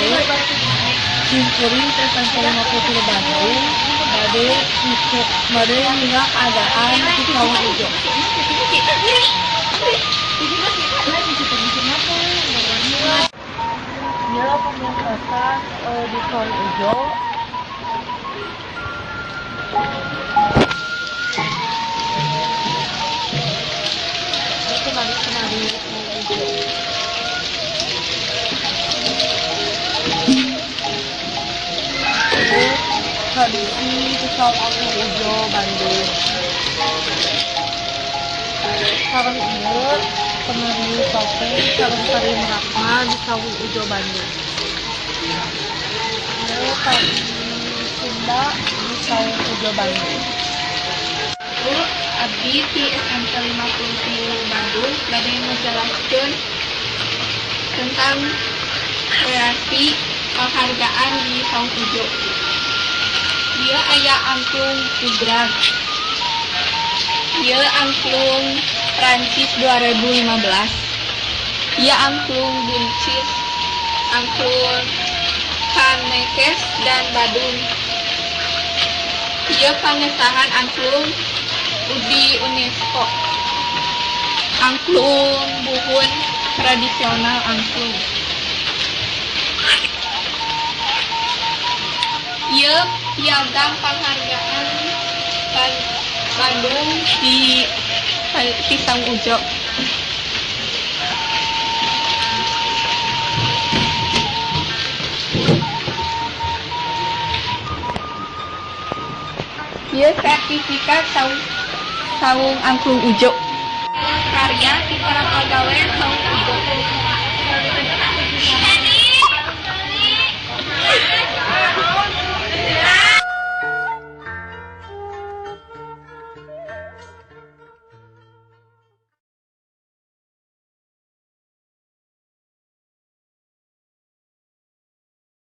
Simkuring ti SMP 53 Bandung bade bade ningal keadaan di Saung Ujo. Ieu pementasan di Saung Ujo. Ieu penari-penari Saung Ujo. Ieu tradisi di Saung Angklung Ujo Bandung. Sareng ieu penari topeng sareng tari merakna di Saung Ujo Bandung. Ieu tari Sunda di Saung Ujo Bandung. Abdi ti SMP 53 Bandung bade ngajelaskeun tentang kreasi penghargaan di Saung Ujo. Ieu aya angklung Ugrag. Ieu angklung Prancis 2015. Ieu angklung Buncis, angklung Kanekes dan Badung. Ieu pangesahan angklung di UNESCO. Angklung buhun tradisional angklung. Ieu piagam penghargaan Bandung di Saung Ujo. Ieu sertifikat Saung Angklung Ujo. Karya ti para pagawe Saung Ujo.